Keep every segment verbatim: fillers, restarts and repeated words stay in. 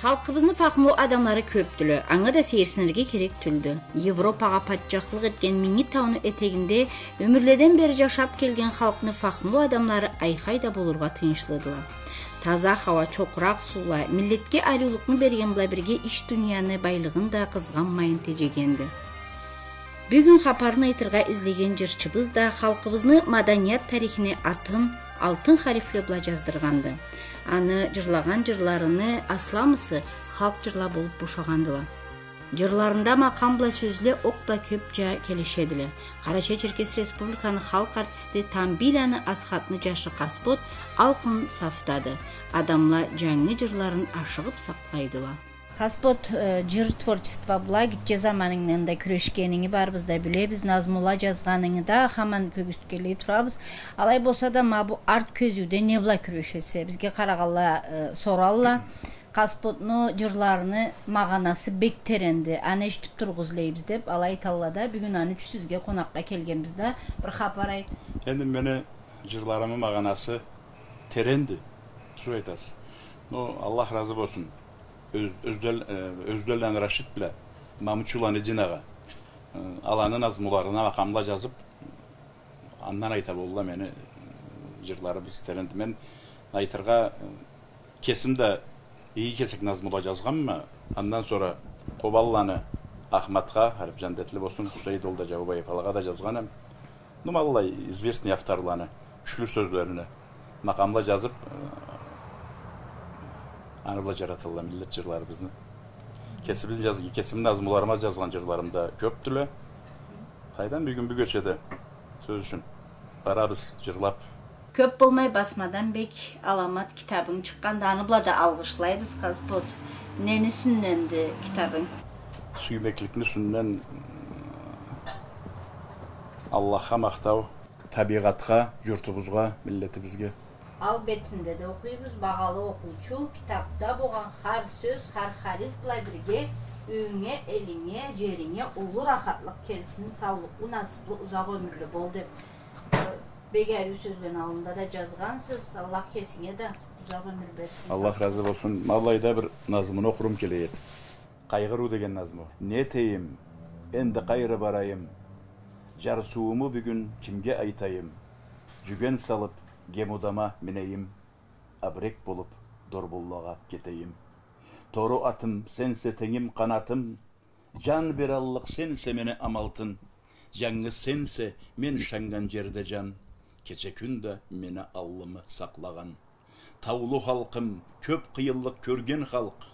Халкъыбызны фахмулу адамлары кёпдюле, анга да сейирсинирге керек тюлдю. Европагъа патчахлыкъ этген Минги тауну этегинде ёмюрледен бери жашап келген халкъны фахмулу адамлары айхай да болургъа тыйыншлыдыла. Таза хауа, чокъракъ суула, миллетге ариулукъну берген бла бирге ич дунияны байлыгъын да къызгъанмайын теджегенди. Бюгюн хапарын айтыргъа излеген жырчыбыз да халкъыбызны маданият тарихине атын алтын харифле бла жаздыргъанды. Аны жырлагъан жырларыны асламысы халкъ жырла болуп бошагъандыла. Жырларында макъам бла сёзле окъ бла кёпча келишедиле. Къарачай-Черкес Республиканы халкъ артисти Тамбийланы Асхатны жашы Къаспот алкъын сафдады. Адамла жангы жырларын ашыгъып сакълайдыла. Къаспот, э, жыр творчество бла гитче заманынгдан да кюрешгенинги барыбыз да билебиз, назмула жазгъанынгы да хаман кёргюзтгенлей турабыз. Алай болса да, ма бу арт кёзюуде не бла кюрешесе, бизге къарагъанла, э, соралла. Къаспотну жырларыны магъанасы бек теренди, аны эшитип тургъуз излейбиз деп, алай айталла да, бюгюн аны ючюн сизге къонакъгъа келгенбиз да, бир хапар айт. Энди мени жырларымы магъанасы теренди, тюз айтасыз. Ну, Аллах разы болсун. Ёз-, Ёзден-, э, Ёзденланы Рашид бла Мамчуланы Динагъа, э, аланы назмуларына макъамла жазып, андан айта болла мени, э, жырларыбыз теренди. Мен айтыргъа, э, кесим да иги кесек назмула жазгъанма, андан сора Къобанланы Ахматха, Ариф жандетли болсун, Хусейдолда Жаубаев, алагъа да жазгъанем. Ну, ма аллай известный авторланы кючлю сёзлерине макъамла жазып, э, аны бла жараталла миллет жырларыбызны. Кесибиз жаз-, кесимни назмуларыма жазгъан жырларым да кёпдюле. Къайдан, бюгюн бу кечеде, сёз ючюн, барабыз жырлап. Кёп болмай басмадан бек аламат китабынг чыкъгъанды, аны бла да алгъышлайбыз, Къаспот. Нени юсюнденди китабынг? Сюймекликни юсюнден. Аллахха махтау, табигъатха, журтубузгъа, миллетибизге. Ал бетинде да окъуйбуз: «Багъалы окъуучу, китапда болгъан хар сёз, хар хариф бла бирге юйюнге, элинге, жеринге уллу рахатлыкъ келсин, саулукълу, насыплы, узакъ ёмюрлю бол», — деп, э, бек ариу сёз бла аллында да жазгъансыз. Аллах кесинге да узакъ ёмюр берсин. Аллах разы болсун. Ма былайда бир назмуну окъурум келе эди. «Къайгъырыу» деген назму. Не этейим, энди къайры барайым? Жарсыууму бюгюн кимге айтайым? Жюген салып, гемудама минейим, абрек болуп, Дорбуллагъа кетейим. Тору атым, сенсе тенгим, къанатым, жан бераллыкъ сенсе мени амалтын. Жангыз сенсе мен ышаннган жерде жан, кече-кюн да мени аллымы сакълагъан. Таулу халкъым, кёп къыйынлыкъ кёрген халкъ,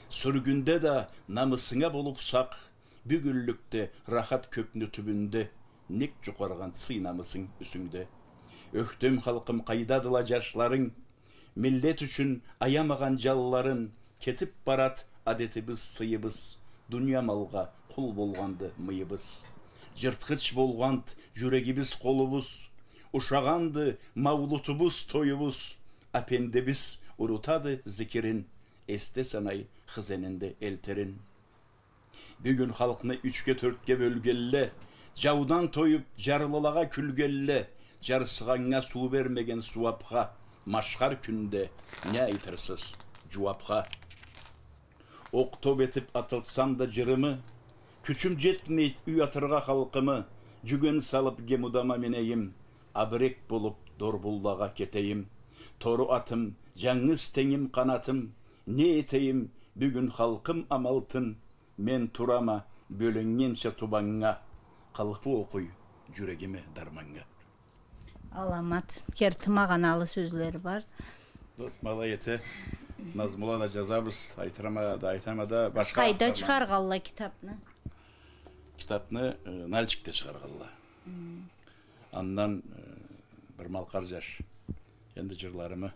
сюргюнде да намысынга болуп сакъ, бюгюнлюкде рахат кёкню тюбюнде, нек жукъаргъан сый-намысынг юсюнгде? Ёхтем халкъым, къайдадыла жашларынг? Миллет ючюн аямагъан жанларын, кетип барад адетибиз, сыйыбыз, дуния малгъа къул болгъанды мыйыбыз. Жыртхыч болгъанд жюрегибиз, къолубуз, ушагъанды маулутубуз, тоюбуз, апендибиз урутады зикирин, эсде санай хызенинде элтирин. Бюгюн халкъны ючге, тёртге бёлгелле, жаудан тоюп, жарлылагъа кюлгелле, жарсыгъаннга суу бермеген сууапха, машхар кюнде не айтырсыз жууапха? Окъ-топ этип атылтсам да жырымы, кючюм жетмейд уятыргъа халкъымы, жюген салып гемудама минейим, абрек болуп Дорбуллагъа кетейим. Тору атым, жангыз тенгим, къанатым, не этейим, бюгюн халкъым амалтын, мен турама бёленнгенча тубаннга, къылфу окъуй жюрегиме дарманнга. Аламат, керти магъаналы сёзлери бар. Бу, ма алай эте, назмула да жазабыз, айтырама да, айтама да, башха... Къайда чыгъаргъанла китапны? Китапны, э, Нальчикде чыгъаргъанла. Хм. Андан, э, бир малкъар жаш. Энди жырларымы,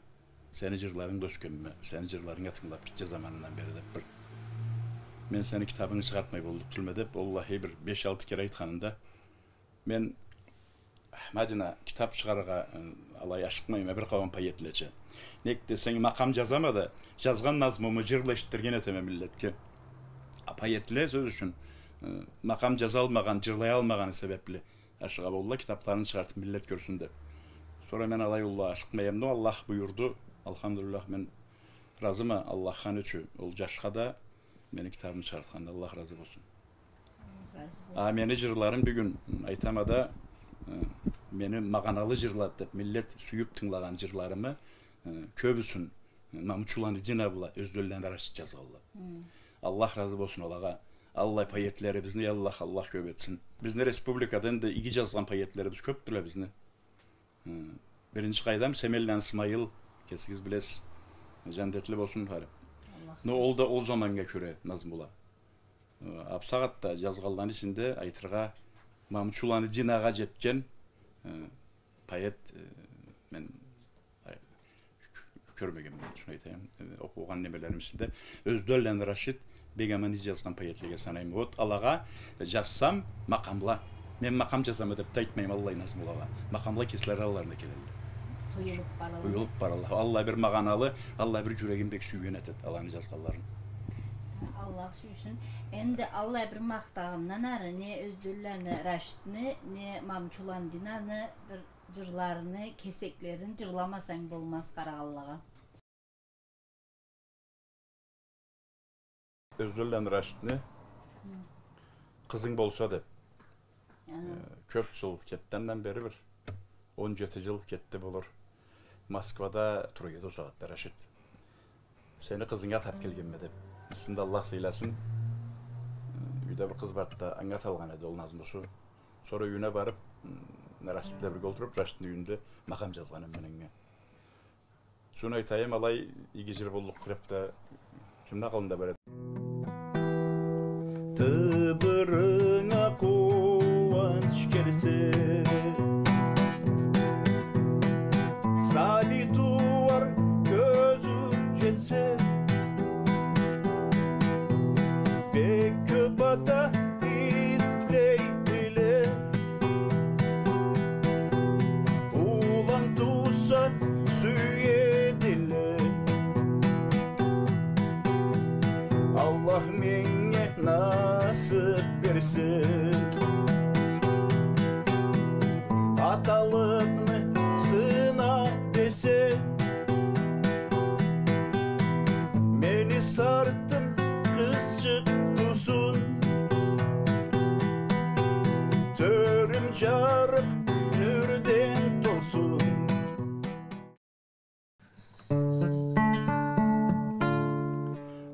сени жырларынгда ёсгенме, сени жырларынга тынгылап гитче заманымдан бери деп бир. Мен сени китабынгы чыгъартмай боллукъ тюлме деп, оллахий, бир беш-алты кере айтханында, мен, Ахмадина, китап чыгъарыргъа, э, алай ашыкъмайма, бир къауум поэтлеча. Нек десенг, макъам жазама да, жазгъан назмуму жырла эшитдирген этеме миллетге. А поэтле, сёз ючюн, э, макъам жазалмагъан, жырлаялмагъаны себепли, ашыгъа болла, китапларын чыгъартып, миллет кёрсюн деп. Сора мен алай уллу ашыкъмайма, но Аллах буюрду. Алхамдулиллах, мен Разыма Аллахха, аны ючюн, ол джашха да, мени китабымы чыгъартханына Аллах разы болсун. Аллах разы болсун. А мени джырларым, бюгюн айтама да, э, мени магъаналы джырла деб, миллет сюйюб тынгылагъан джырларымы, э, кёбюсюн, э, Мамчуланы Дина бла Ёзденланы Рашид джазгъанла. Хы. Аллах разы болсун алагъа. Аллай поэтлерибизни, я Аллах, Аллах кёб этсин. Бизни республикада энди иги джазгъан поэтлерибиз кёбдюле бизни. Хы, биринчи къайдам, Семенланы Смайыл, кесигиз билесиз, джандетли болсун, харип. Аллах. Но ол да ол заманнга кёре назмула. Хы, бусагъатда джазгъанланы ичинде айтыргъа, Мамчуланы Динагъа джетген, хы, поэт, хы, мен, ай, кёрмегенме, шуну айтайым. Э, окъугъан немелерим ичинде Ёзденланы Рашид бек аман из джазгъан поэтлеге санайма. Вот, алагъа джазсам, макъамла. Мен макъам джазама деб да айтмайма аллай назмулагъа. Макъамла кеслери алларына келелле. Къуюлуб баралла. Къуюлуб баралла. Аллай бир магъаналы, аллай бир джюрегим бек сюйген этед аланы джазгъанларын. Аллах сюйсюн. Энди аллай бир махтагъандан ары не Ёзденланы Рашидни, не Мамчуланы Динаны бир джырларыны кесеклерин джырламасанг болмаз къарагъанлагъа. Ёзденланы Рашидни. Хы. «Къызынг болса» деб. Аха. Э, кёб джыл кетгенден бери, бир он джети джыл кетди болур. Москвада тура эди ол сагъатда Рашид. «Сени къызынга атаб келгенме» деб. Ызында Аллах сыйласын. Э, юйде бир къыз барды да, анга аталгъан эди ол назмусу. Сора юйюне барыб, м, Рашид бла бирге олтуруб, Рашидни юйюнде макъам джазгъанма мен анга. Шуну айтайым, алай иги джыр боллукъ кириб да, кимни акъылында бар эди? Тыбырынга къууанч келсе, сабий тууар кёзю джетсе, бек кёб ата излейдиле, улан тууса сюедиле. Аллах меннге насыб берсе, аталыкъны сына десе, мени сартым къызчыкъ туусун, тёрюм джарыкъ нюрден толсун.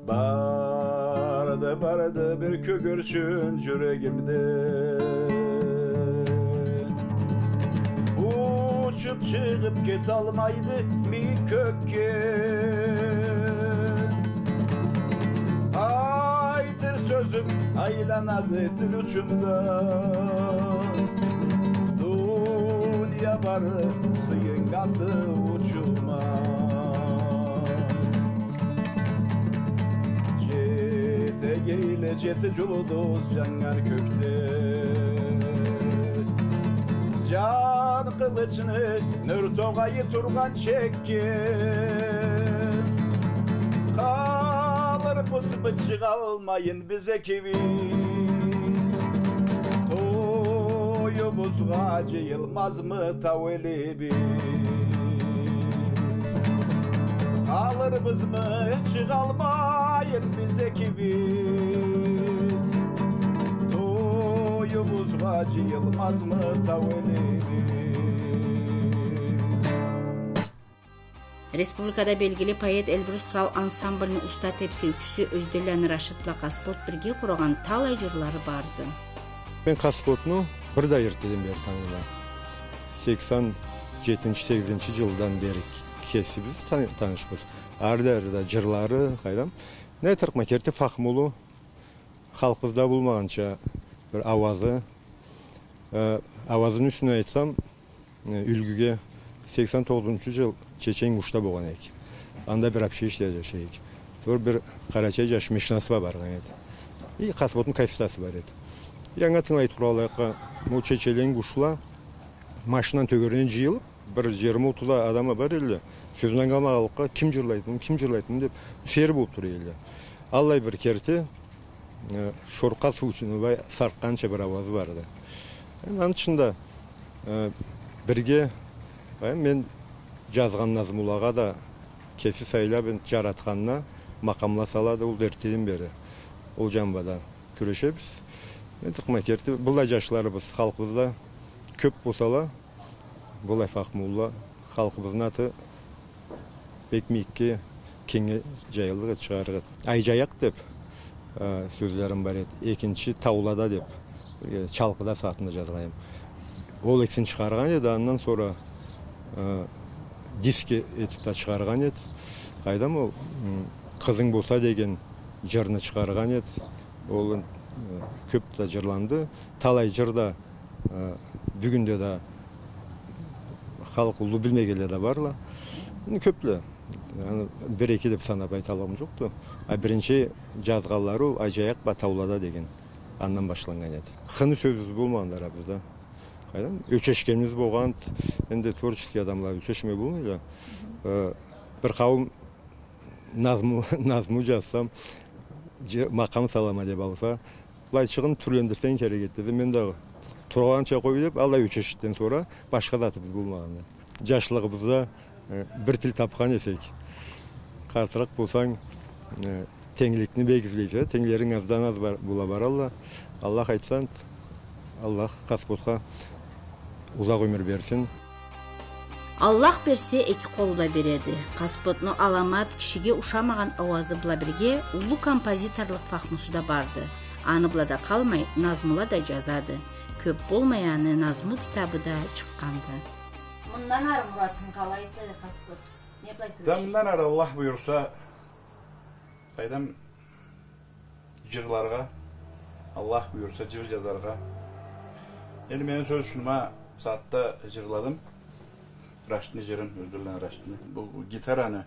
Барды, барды бир кёгерчин джюрегимде. Учуб чыгъыб кеталмайды ми кёкге. Айтыр сёзюм айланады тил учумда. Дуния бары сыйыннганды учума. Джетегейле джети джулдуз джаннган кёкде, джан къылычны нюр тогъайы тургъан чекге. Къалырбызмы чыгъалмайын биз экибиз? Тоюбузгъа джыйылмазмы тау элибиз? Къалырбызмы чыгъалмайын биз экибиз? Тоюбузгъа джыйылмазмы тау элибиз? Республикада белгили поэт, Эльбрус кърал ансамбльни уста тебсеучюсю Ёзденланы Рашид бла Къаспот бирге къурагъан талай джырлары барды. Мен Къаспотну бир да эртдеден бери таныйма. Сексен джетинчи, сегизинчи джылдан бери кесибиз таны-, танышбыз. Ары да, ары да джырлары, къайдам. Не айтырыкъма, керти фахмулу, халкъыбызда болмагъанча бир ауазы. Э, ауазыны юсюнден айтсам, э, юлгюге, сексен тогъузунчу джыл Чечен-Ингушда болгъан эдик. Анда бир общежитиеде джашай эдик. Сора бир къарачай джаш машинасы бла баргъан эди. И Къаспотну кассетасы бар эди. И анга тынгылай тургъанлыкъгъа, бу чеченле, ингушла машинаны тёгерине джыйылыб, бир джыйырма-отуз адам бар эдиле. Сёзюн ангыламагъанлыкъгъа, ким джырлайды муну, ким джырлайды муну деб, сейир болуб тура эдиле. Аллай бир керти, э, шоркъа суу ичинде былай саркъгъанча бир ауазы барды. Энди аны тышында, э, бирге, э, мен джазгъан назмулагъа да Кеси сайлаб, энди, джаратханына макъамла салады, ол эртдеден бери. Ол джанында да кюрешебиз. Энди, тукъма керти, быллай джашларыбыз халкъыбызда кёб болсала, быллай фахмулула, халкъыбызны аты бек мийикге, кенгнге джайыллыкъ эди, чыгъарыкъ эди. Айджаякъ деб, э, сёзлерим бар эди. Экинчи, Таулада деб, э, Чалкъыда сагъатында джазгъан эдим. Ол экисин чыгъаргъан эди, андан сора, э, диск этиб да чыгъаргъан эди. Къайдам, ол, м, Къызынг болса деген джырны чыгъаргъан эди. Ол, э, кёб да джырланды. Талай джыр да, э, бюгюн да да халкъ уллу билмегенле да барла. Энди кёбле. Аны бир-эки деб санаб айталлыгъым джокъду. А биринчи джазгъанлары ол Айджаякъ бла Таулада деген. Андан башланнган эди. Хыны сёзюбюз болмагъанды арабызда. Къайдам, ёчешгенибиз болгъанды. Энди творческий адамла ёчешмей болмайла. Э, бир къауум назму, назму джазсам, джы-, макъам салама деб алса, былайчыгъын тюрлендирсенг керек эди, деди. Мен да тургъанча къой деб, алай ёчешден сора башха затыбыз болмагъанды. Джашлыгъыбызда, э, бир тил табхан эсек, къартыракъ болсанг, э, тенгликни бек излейсе, тенглеринг аздан аз бар-, бола баралла. Аллах айтса, Аллах Къаспотха узакъ ёмюр берсин. Аллах берсе, эки къолу бла береди. Къаспотну аламат, кишиге ушамагъан ауазы бла бирге уллу композиторлукъ фахмусу да барды. Аны бла да къалмай, назмула да джазады. Кёб болмай аны назму китабы да чыкъгъанды. Мындан ары муратынг къалайды, Къаспот? Не бла кюреширсиз? Да мындан ары, Аллах буюрса, къайдам, джырларгъа, Аллах буюрса, джыр джазаргъа. Энди мени, сёз ючюн, ма сагъатда джырладым Рашидни джырын, Ёзденланы Рашидни. Бу, бу гитараны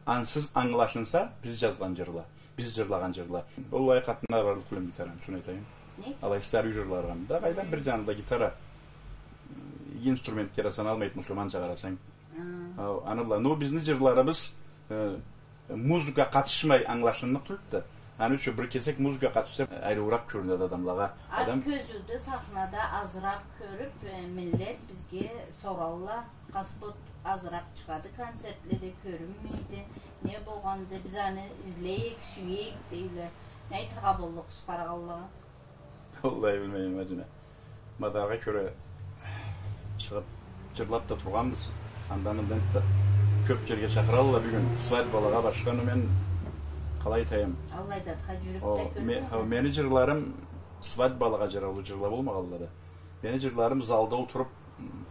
ансыз ангылашынса, биз джазгъан джырла, биз джырлагъан джырла. Ол алай къатында барлыкъ тюлдю гитараны, шуну айтайым. Не? Алай сарыу джырларгъа. Да къайдам, бир джанында гитара, инструментге саналмайды, муслиманча къарасанг. А. Аны бла. Ну, бизни джырларыбыз, э, музыка къатышмай ангылашынныкъ тюлдю да. Аны ючюн бир кесек музыка къатышса, айрыуракъ кёрюнеди адамлагъа. Адам кёзюуде, сахнада азыракъ кёрюб, э, миллет бизге соралла, Къаспот азыракъ чыгъады концертледе, кёрюнмейди. Не болгъанды, биз аны излейик, сюейик, дейле. Не айтыргъа боллукъсуз къарагъанлагъа? Уаллахи, билмейме, Мадина. Мадаргъа кёре чыгъыб, джырлаб да тургъанбыз. Анда-мында да кёб джерге чакъыралла бюгюн. Свадьбалагъа, башха, ну, мен къалай айтайым? Аллай затха джюрюб да кёрмегенме. О, мени джырларым свадьбалагъа джараулу джырла болмагъанла да. Мени джырларым залда олтуруб,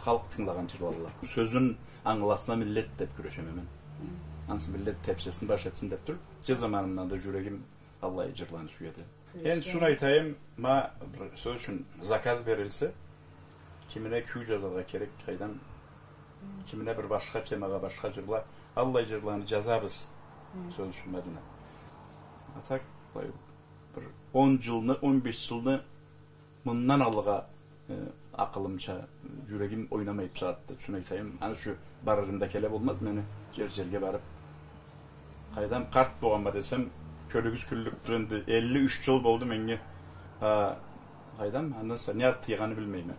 халкъ тынгылагъан джырлалла. Сёзюн ангыласына миллет деб кюрешеме мен. Ансы миллет тепсесин баш этсин деб туруп, тез заманымдан да джюрегим аллай джырланы сюеди. Энди шуну айтайым, ма бир сёз ючюн заказ берилсе, кимине кюй джазаргъа керек, къайдам, кимине бир башха темагъа башха джырла, аллай джырланы джазабыз, сёз ючюн, Мадина. А так, былай, бир он джылны, он беш джылны мындан алгъа, э, акъылымча, джюрегим ойнамайды бусагъатда, шуну айтайым. Аны ючюн барырым да келе болмаз мени, джер-джерге барып. Къайдам, къарт болгъанма десем, кёлюгюз кюллюкдюр энди, элли юч джыл болду меннге. А, къайдам, андан сора не ат тыйгъанны билмейме.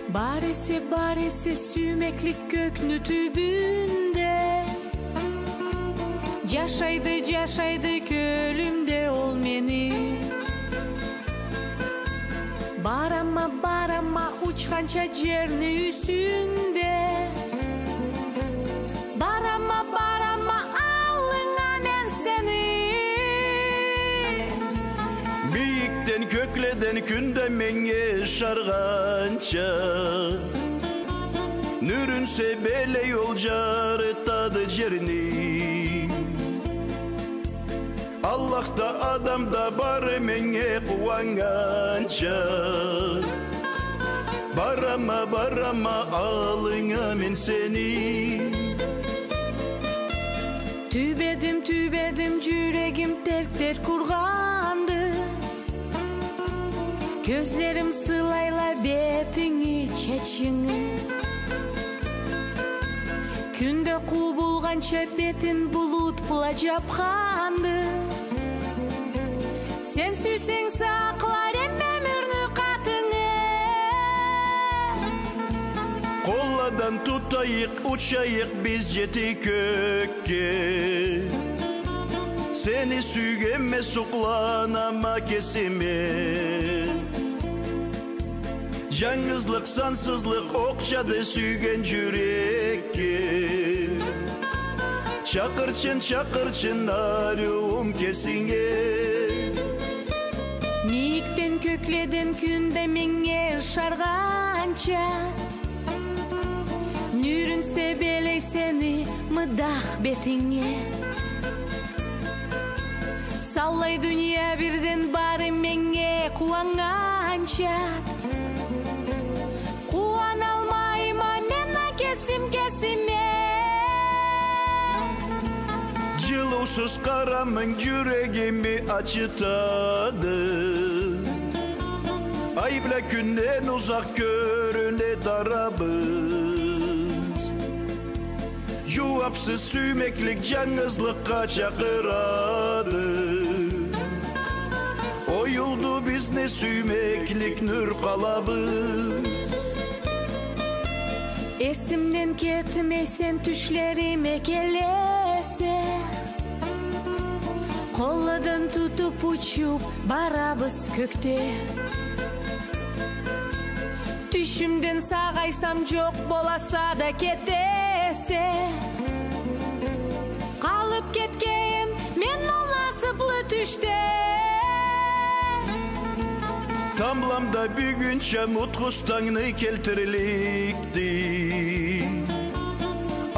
Бар эсе, бар эсе сюймеклик кёкню тюбюнде, джашайды, джашайды кёлюмде ол мени. Барама, барама учханча джерни юсюнде. Барама, барама аллынга мен сени. Бийикден, кёкледен кюн да меннге ышаргъанча, нюрюн себелей ол джарытады джерни. Аллах да, адам да бары меннге къууаннганча, барама, барама аллынга мен сени. Тюбедим, тюбедим, джюрегим терк-терк ургъанды. Кёзлерим сылайла бетинги, чачынгы. Кюн да къубулгъанча бетин булут бла жапханды. Сен сюйсенг, сакълар эм ёмюрню къатынгы. Къолладан тутайыкъ, учайыкъ биз жети кёкге. Сени сюйгенме, сукъланама кесиме. Жангызлыкъ, сансызлыкъ окъчады сюйген жюрекге. Чакъырчын, чакъырчын, ариуум, кесинге. Мийикден кёкледен кюн да меннге ышаргъанча, нюрюн себелей сени мыдах бетинге. Саулай дуния бирден бары меннге къууаннганча, къууаналмайма мен а кесим кесиме. Жылыусуз къарамынг жюрегими ачытады. Ай бла кюнден узакъ кёрюне тарабыз. Жууапсыз сюймеклик жангызлыкъгъа чакъырады. Оюлду бизни сюймеклик нюр къалабыз. Эсимден кетмейсен, тюшлериме келесе. Къолладан тутуп учуп барабыз кёкде. Тюшюмден сагъайсам, жокъ боласа да кетесе. Къалып кетгеним мен ол насыплы тюшде. Тамбламда бюгюнча мутхуз тангны келтирликди.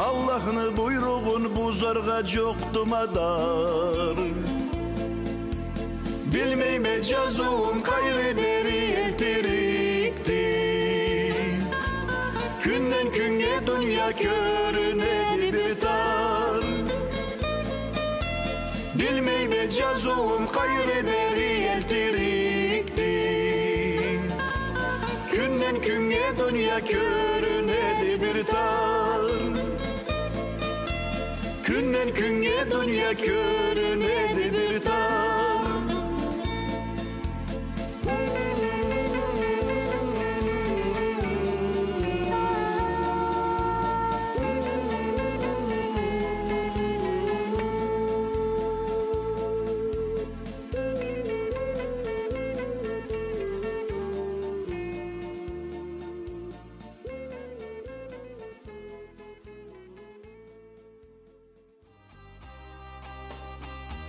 Аллахны буйругъун бузаргъа жокъду мадар. Билмейме, жазыуум къайры бери элтирикди. Кюнден кюннге дуния кёрюнеди бир тар. Билмейме, жазыуум къайры бери элтирикди. Кюнден кюннге дуния кёрюнеди бир тар. Кюнден кюннге дуния кёрюнеди бир тар.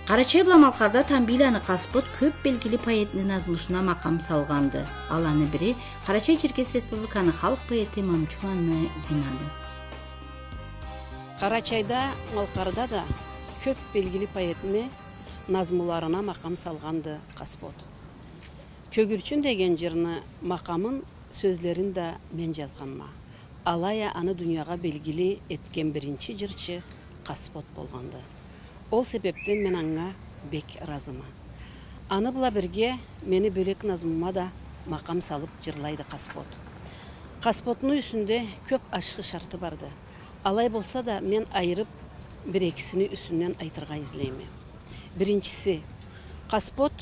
Къарачай бла Малкъарда Тамбийланы Къаспот кёп белгили поэтни назмусуна макъам салгъанды. Аланы бири Къарачай-Черкес Республиканы халкъ поэти Мамчуланы Динады. Къарачайда, Малкъарда да кёп белгили поэтни назмуларына макъам салгъанды Къаспот. «Кёгюрчюн» деген жырны макъамын, сёзлерин да мен жазгъанма. Алай а аны дуниягъа белгили этген биринчи жырчы Къаспот болгъанды. Ол себепден мен анга бек ыразыма. Аны бла бирге мени бёлек назмума да макъам салып жырлайды Къаспот. Къаспотну юсюнде кёп ашхы шарты барды. Алай болса да, мен айырып бир-экисини юсюнден айтыргъа излейме. Биринчиси, Къаспот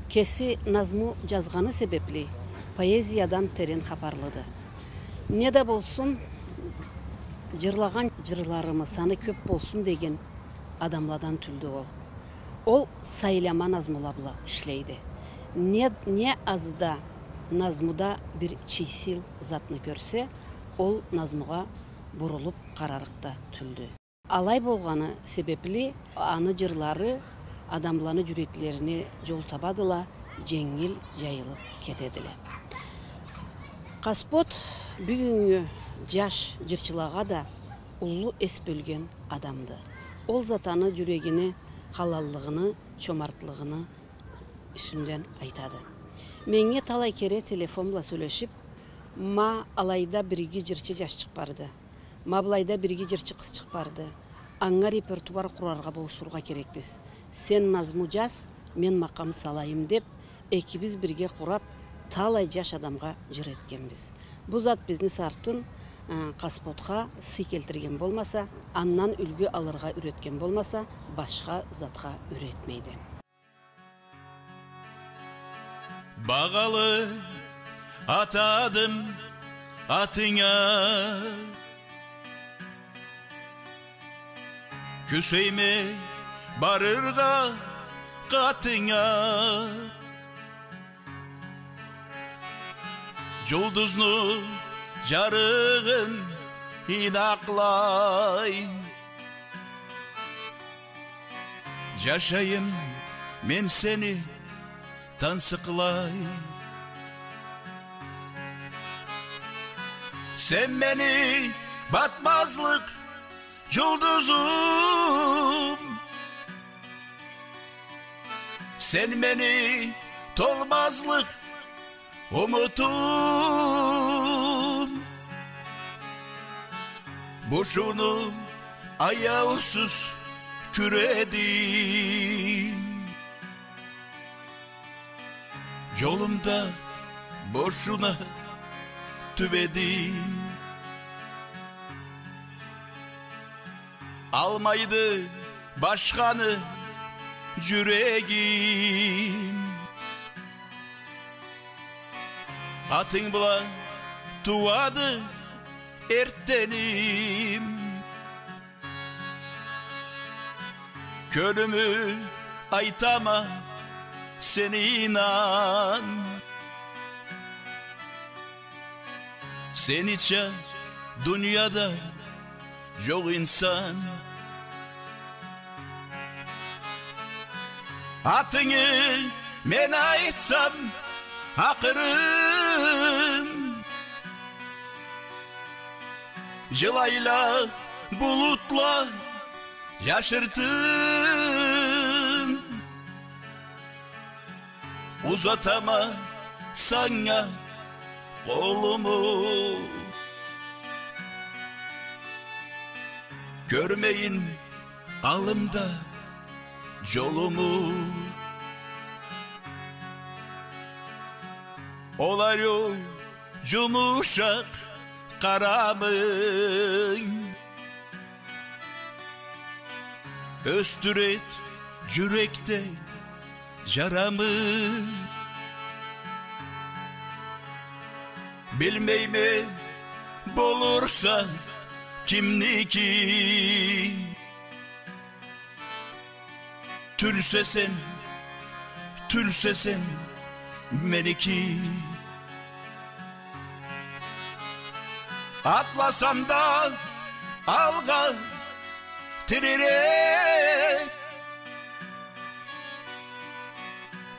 кеси назму жазгъаны себепли, поэзиядан терен хапарлыды. Не да болсун, жырлагъан жырларымы саны кёп болсун деген адамладан тюлдю ол. Ол сайлама назмула бла ишлейди. Не, не аз да назмуда бир чийсил затны кёрсе, ол назмугъа бурулуп къарарыкъ да тюлдю. Алай болгъаны себепли, аны жырлары адамланы жюреклерине жол табадыла, женгил жайылып кетедиле. Къаспот бюгюннгю жаш жырчылагъа да уллу эс бёлген адамды. Ол зат аны жюрегини халаллыгъыны, чомартлыгъыны юсюнден айтады. Меннге талай кере телефон бла сёлешип, ма алайда бир иги жырчы жашчыкъ барды. Ма былайда бир иги жырчы къызчыкъ барды. Анга репертуар къураргъа болушургъа керекбиз. Сен назму жаз, мен макъам салайым деп, экибиз бирге къурап, Талай джаш адамгъа джыр этгенбиз. Бу зат бизни Сартын, э, Къаспотха сый келтирген болмаса, андан юлгю алыргъа юретген болмаса, башха затха юретмейди. Багъалы атадым атынга, кюсейме барыргъа къатынга. Джулдузну джарыгъын ийнакълай, джашайым мен сени тансыкълай. Сен мени батмазлыкъ джулдузум, сен мени толмазлыкъ умутум. Бушуну аяусуз кюредим, джолумда бошуна тюбедим. Алмайды башханы джюрегим, атынг бла тууады эртденим. Кёлюмю айтама, сен ийнан. Сенича дунияда джокъ инсан. Атынгы мен айтсам акъырын, джылайла булутла джашыртын. Узатама санга къолуму, кёрмейин къалым да джолуму. Ол ариу джумушакъ къарамынг ёсдюрет джюрекде джарамы. Билмейме, болурса кимники. Тюлсе сен, тюлсе сен меники. Атласам да алгъа тирирек,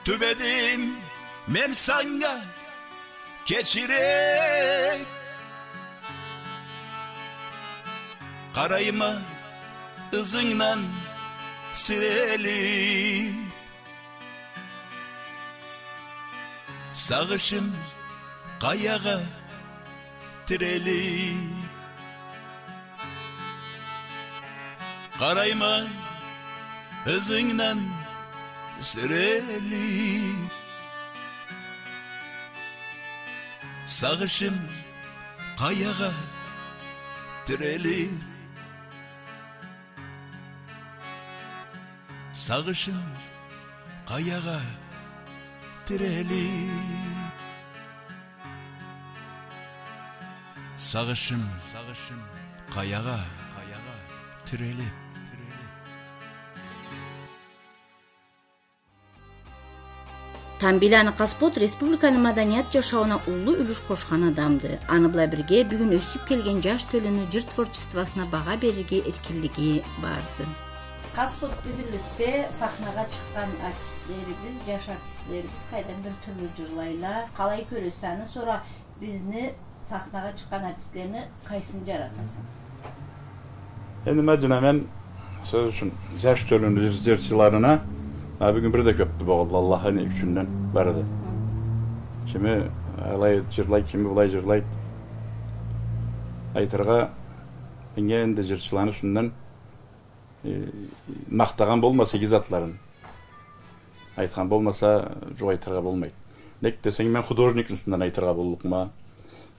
тюбедим мен санга кечирек. Къарайма ызынгдан сирелип, сагъышым къаягъа тирелип. Къарайма ызынгдан сирелип, сагъышым къаягъа тирелип. Сагъышым къаягъа тирелип. Сагъышым къаягъа тирелип. Тамбийланы Къаспот республиканы маданият джашауна уллу юлюш къошхан адамды. Аны бла бирге бюгюн ёсюп келген джаш тёлюню джыр творчествосуна багъа берирге эркинлиги барды. Къаспот бюгюнлюкде сахнагъа чыкъгъан артистлерибиз, джаш артистлерибиз къайдан бир тюрлю джырла, къалай кёресе аны, сора бизни сахнагъа чыкъгъан артистлени къайсын джаратаса? Энди, Мадина, мен, сёз ючюн, джаш тёлюню джыр-, джырчыларына, а, бюгюн бир да кёпдю болгъанла, Аллахны ючюнден барды. Хы. Кими алай джырлайд, кими былай джырлайд. Айтыргъа, энди, энди джырчыланы юсюнден, э, махтагъан болмаса иги затларын, айтхан болмаса, джукъ айтыргъа болмайд. Нек десенг, мен художникни юсюнден айтыргъа боллукъма.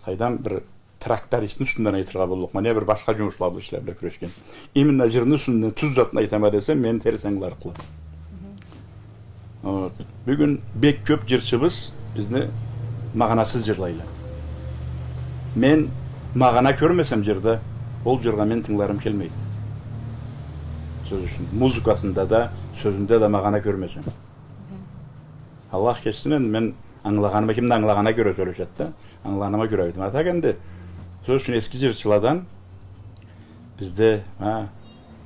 Къайдам, бир трактористни юсюнден айтыргъа боллукъма. Не бир башха джумушла бла, ишле бла кюрешген. Именно джырны юсюнден тюз затын айтама десем, мени терс ангыларыкъла. Вот. Бюгюн бек кёп джырчыбыз бизни магъанасыз джырлайла. Мен магъана кёрмесем джырда, ол джыргъа мен тынгыларым келмейди. Сёз ючюн, музыкасында да, сёзюнде да магъана кёрмесем. Аллах кечсин, энди мен ангылагъаныма, ким да ангылагъанына кёре сёлешеди да, ангылагъаныма кёре айтама. А так энди, сёз ючюн, эски джырчыладан бизде, а,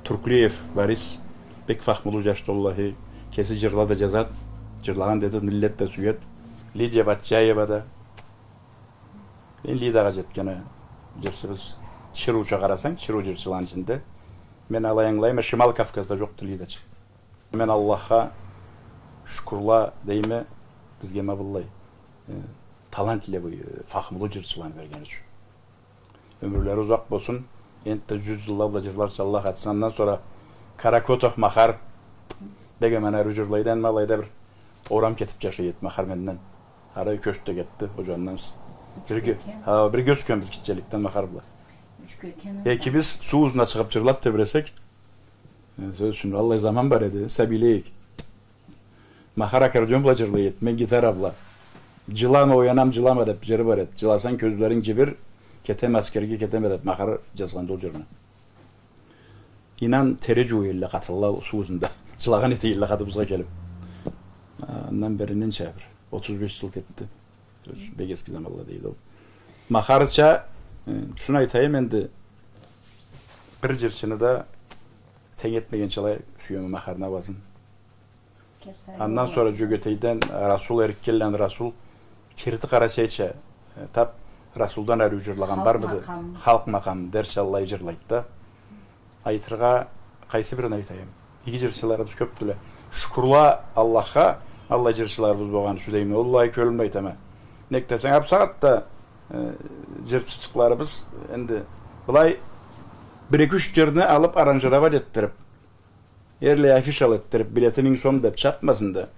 Турклиев Борис бек фахмулу джашды, уаллахи, кеси джырла да джазады, джырлагъан деди, миллет да сюеди. Лидия Батчаева да. Энди Лидагъа джетгени джырчыбыз, тиширыуча къарасанг, тиширыу джырчыланы ичинде. Мен алай ангылайма, Шимал Кавказда джокъду Лидача. Мен Аллахха шукурла дейме, бизге ма быллай, э, талантливый, э, фахмулу джырчыланы бергени ючюн. Ёмюрлери узакъ болсун. Энтда джюз джылла бла джырларча Аллах этсин. Андан сора Каракотов Махар. Бек аман ариу джырлайды, ма алайда бир орам кетиб джашай эди Махар менден. Ары кёчдю да кетди, ол джанындан с-, бирге, ха, бирге ёсгенбиз гитчеликден Махар бла. Экибиз суу узуна чыгъыб джырлаб тебресек, э, сёз ючюн, аллай заман бар эди, сабийле эдик. Махар аккордеон бла джырлай эди, мен гитара бла. «Джылама, оянам, джылама» деб джыры бар эди. «Джыласанг, кёзлеринг джибир, кетеме аскерге, кетеме» деб, Махар джазгъанды ол джырны. Ийнан, тере джууй элле къатынла суу узунда. Джылагъан эте элле къатыбызгъа келиб. А, андан бери ненча бир? Отуз беш джыл кетди. Бек эски заманла дейди ол. Махарча, э, шуну айтайым энди, бир джырчыны да тенг этмегенчалай сюеме Махарны ауазын. Андан сора Джёгетейден Расул Эриккенланы, Расул керти къарачайча, э, таб Расулдан ариу джырлагъан бармыды? Халкъ макъам. Халкъ макъам дерча аллай джырлайды да. Айтыргъа, къайсы бирин айтайым? Иги джырчыларыбыз кёбдюле. Шукурла Аллахха, аллай джырчыларыбыз болгъаны ючюн дейме. Уаллахи, кёлюмден айтама. Нек десенг, а бусагъатда, э, джырчычыкъларыбыз энди былай бир-эки-юч джырны алыб, аранжировать этдириб, эрлай афишал этдириб, билети минг сом деб чабмасын да,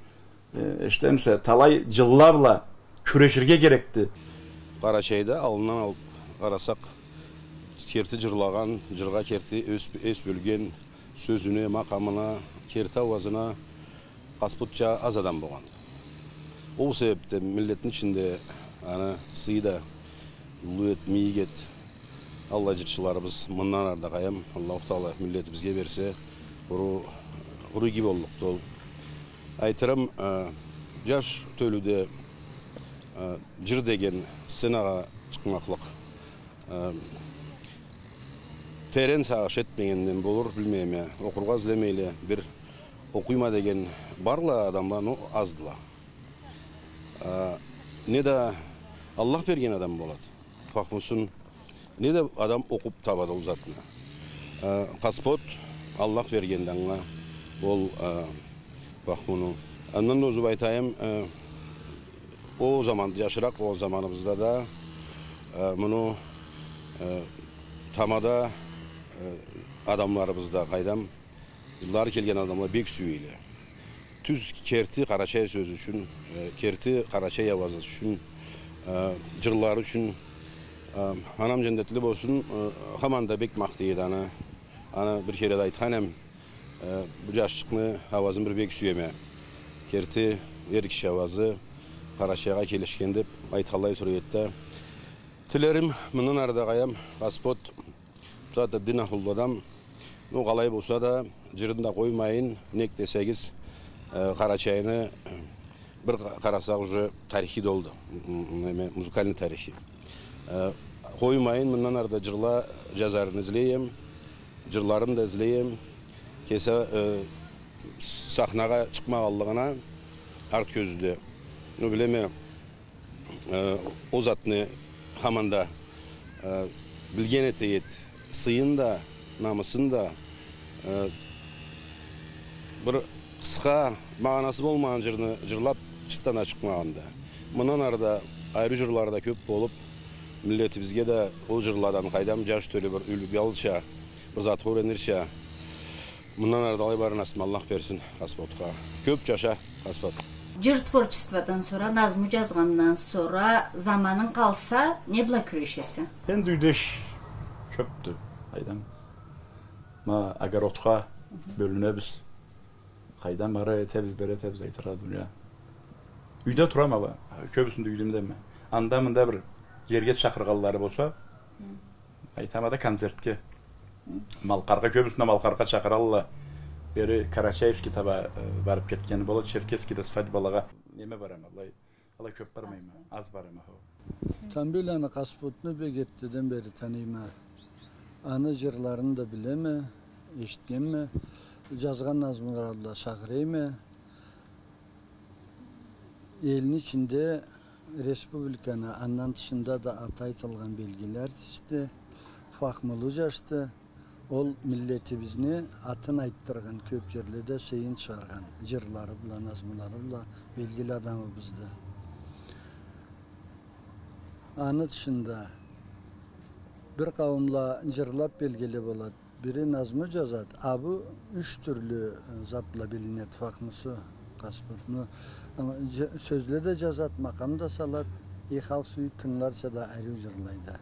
э, эшитемисе, талай джылла бла кюреширге керекди. Къарачайда аллындан алыб къарасакъ, керти джырлагъан, джыргъа керти эс, эс бёлген, сёзюне, макъамына, керти ауазына Къаспотча аз адам болгъан. Ол себебден миллетни ичинде аны сыйы да уллу эди, мийик эди. Аллай джырчыларыбыз мындан ары да, къайдам, Аллаху Тагъала миллетибизге берсе, къуру, къуру иги боллукъду ол. Айтырым, э, джаш тёлюде, э, джыр деген сценагъа чыкъмакълыкъ, э, терен сагъыш этмегенден болур, билмейме, окъургъа излемейле, бир окъуйма деген барла адамла, но аздыла. Э, не да Аллах берген адам болады. Фахмусун не да адам окъуб табады ол затны. Э, Къаспот Аллах бергенди анга ол, э, фахмуну. Андан да озуб айтайым, э, ол заман, джашыракъ болгъан заманыбызда да, э, муну, э, тамада, э, адамларыбыз да, къайдам, джыллары келген адамла бек сюейле. Тюз керти къарачай сёзю ючюн, э, керти къарачай ауазы ючюн, э, джырлары ючюн, э, анам джандетли болсун, э, хаман да бек махтай эди аны. Аны бир кере да айтхан эм, э, бу джашчыкъны ауазын бир бек сюеме. Керти эр киши ауазы, къарачайгъа келишген деб айтханлай тура эди да. Тилерим, мындан ары да, къайдам, Къаспот, бусагъатда дин ахлулу адам, но къалай болса да, джырын да къоймайын, нек десегиз, э, Къарачайны, э, бир къа-, къарасакъ, уже тарихи да олду, м-, м-, неме, музыкальный тарихи. Э, къоймайын, мындан ары да джырла джазарын излей эм, джырларын да излей эм, кеси, э, с-, сахнагъа чыкъмагъанлыгъына арт кёзюуде. Но билеме, э, ол затны хаман да, э, билген эте эди, сыйын да, намысын да, э, бир къысха, магъанасы болмагъан джырны джырлаб чыртдан да чыкъмагъанды. Мындан ары да ариу джырлары да кёб болуб, миллетибизге да ол джырладан къайдам джаш тёлю бир юлгю алырча, бир зат юренирча, мындан ары да алай барырча насыбын Аллах берсин Къаспотха. Кёб джаша, Къаспот. Джыр творчестводан сора, назму джазгъандан сора, заманынг къалса, не бла кюрешесе? Энди юйде иш кёпдю, къайдам. Ма огородха бёлюнебиз. Къайдам, ары этебиз, бери этебиз, айтыргъа дуния. Юйде турама, кёбюсюнде юйдемдеме. Анда-мында бир джерге чакъыргъанлары болса, айтама да, концертге. Малкъаргъа, кёбюсюнде Малкъаргъа чакъыралла. Бери Карачаевский таба, э, барып кетгени болады, Черкесскийде свадьбалагъа. Неме барама, былай. Алай кёп бармайма, аз барама, хо. Тамбийланы Къаспотну бек эртдеден бери таныйма. Аны джырларын да билеме, эшитгенме. Джазгъан назмуларын да сагъырайма. Элни ичинде, республиканы, андан тышында да аты айтылгъан белгили артистди, фахмулу джашды. Ол миллетибизни атын айтдыргъан, кёп джерледе сыйын чыгъаргъан джырлары бла, назмулары бла белгили адамыбызды. Аны тышында бир къауумла джырлап белгили болады. Бири назму джазады, а бу юч тюрлю, э, зат бла билинеди, фахмусу Къаспот. Ну, э, дж-, сёзле да джазады, макъам да салады, э, халкъ сюйюп тынгыларча да ариу джырлайды.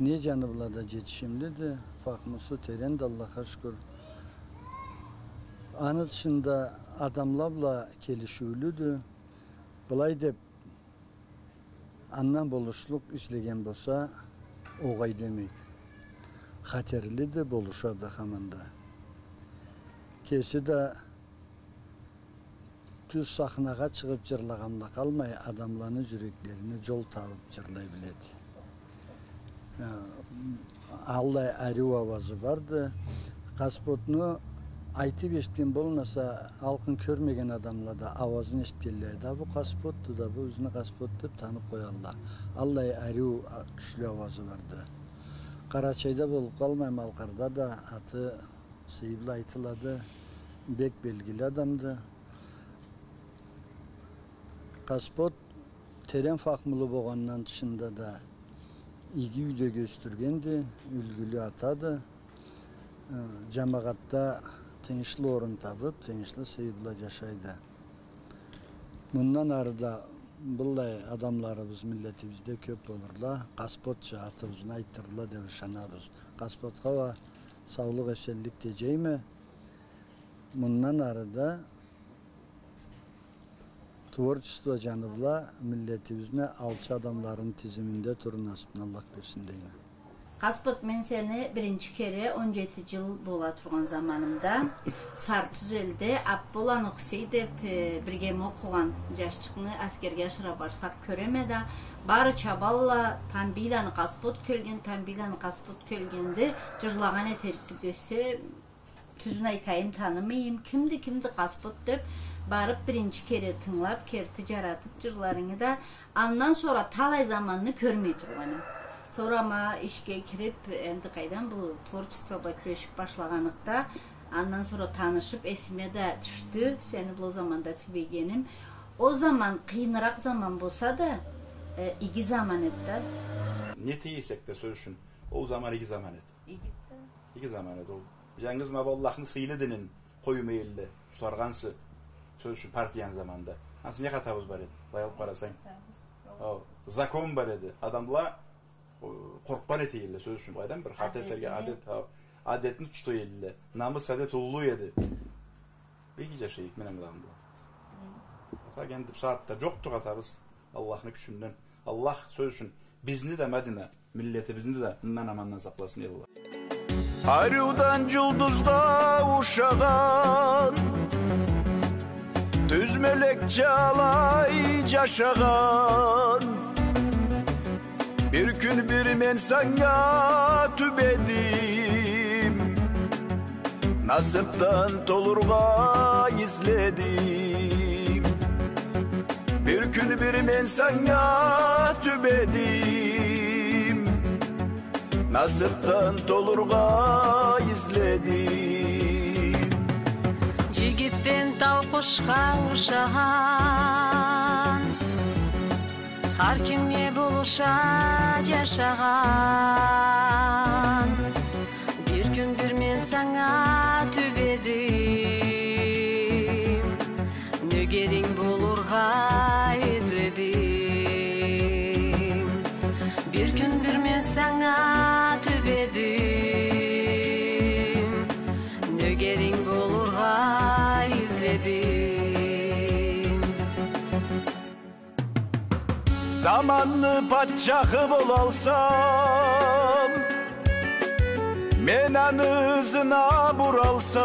Не джаны бла да джетишимлиди, фахмусу теренди, Аллахха шукур. Аны тышында адамла бла келишиулюдю. Былай деп, андан болушлукъ излеген болса, огъай демейди. Хатерлиди, болушады хаманда. Кеси да тюз сахнагъа чыгъып джырлагъан бла къалмай, адамланы джюреклерине джол табып джырлай биледи. Э, аллай ариу ауазы барды. Къаспотну айтып эшитген болмаса, алкъын кёрмеген адамла да ауазын эшитгенлей да, бу Къаспотду да, бу бизни Къаспот деп танып къоялла. Аллай ариу, а, кючлю ауазы барды. Къарачайда болуп къалмай, Малкъарда да аты сыйы бла айтылады. Бек белгили адамды. Къаспот терен фахмулу болгъандан тышында да иги юйдеги ёсдюргенди, юлгюлю атады. Э, джамагъатда тыйыншлы орун табып, тыйыншлы сыйы бла джашайды. Мындан ары да быллай адамларыбыз миллетибизде кёп болурла, Къаспотча атыбызны айтдырырла деп ышанабыз. Къаспотха уа саулукъ, эсенлик теджейме. Мындан ары да творчество джаны бла миллетибизни алчы адамларыны тизиминде турур насыпны Аллах берсин дейме. Къаспот, мен сени биринчи кере, он джети джыл бола тургъан заманымда, Сары-Тюзелде Апполаны Хусей деп, э, биргеме окъугъан джашчыкъны аскерге ашыра барсакъ кёреме да, бары чабалла, Тамбийланы Къаспот кёлген, Тамбийланы Къаспот кёлгенди, джырлагъан этерикди десе, тюзюн айтайым, танымайым. Кимди, кимди Къаспот деп, барып биринчи кере тынгылап, керти джаратып джырларынгы да, андан сора талай заманны кёрмей тургъаным. Сора ма ишге кирип, энди къайдам, бу творчество бла кюрешип башлагъаныкъда, андан сора танышып, эсиме да тюшдю, сени бла ол заманда тюбегеним. Ол заман къыйыныракъ заман болса да, э, иги заман эди да. Не тей эсек да, сёз ючюн, ол заман иги заман эди. Иги да. Иги заман эди ол. Джангыз ма бу Аллахны сыйлы динин къоймай элле, тутаргъансы, сёз ючюн, партияны заманында. Ансы не хатабыз бар эди, былай алып къарасанг. Хатабыз. О, закон бар эди. Адамла, о, къоркъгъан эте элле, сёз ючюн, былайдан бир хата этерге, адет, хо, адетни тута элле. Намыс, адет уллу эди. Иги джашай эдик, мен ангылагъан бла. Хата, энди бу сагъатда джокъду хатабыз. Аллахны кючюнден. Аллах, сёз ючюн, бизни да, Мадина, миллетибизни да мындан амандан сакъласын, эй Аллах. Ариудан джулдузгъа ушагъан, тюз мёлекча алай джашагъан. Бир кюн бир мен санга тюбедим, насыпдан толургъа изледим. Бир кюн бир мен санга тюбедим, насыпдан толургъа изледим. Джигитден тау къушха ушагъан, хар кимге болуша джашагъан. Бир кюн бир мен санга тюбедим, нёгеринг бол Заманны патчахы болалсам, мен аны ызына буралсам,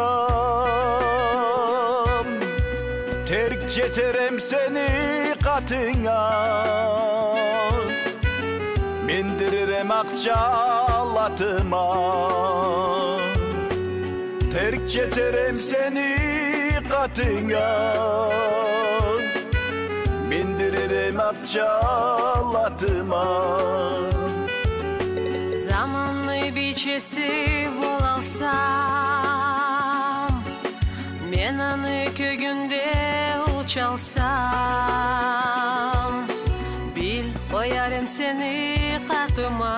терк джетерем сени къатынга, миндирирем акъ джал атыма. Терк джетерем сени къатынга, миндирирем акъ джал атыма. Заманны бийчеси болалсам, мен аны кёгюнде учалсам, бил, къоярем сени къатыма,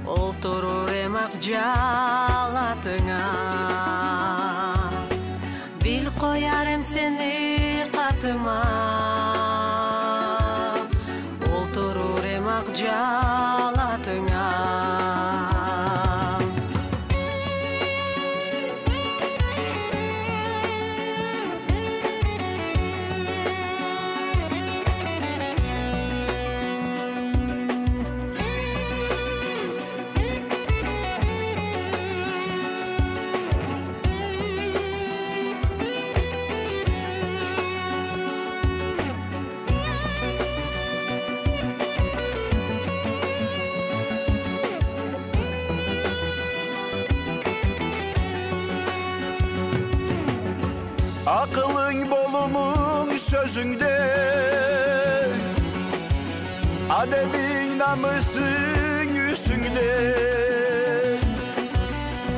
олтурурем акъ джал атынга. Бил, къоярем сени къатыма, олтурурем акъ джал атынга. Акъылынг, болумунг сёзюнгде, адебинг, намысынг юсюнгде.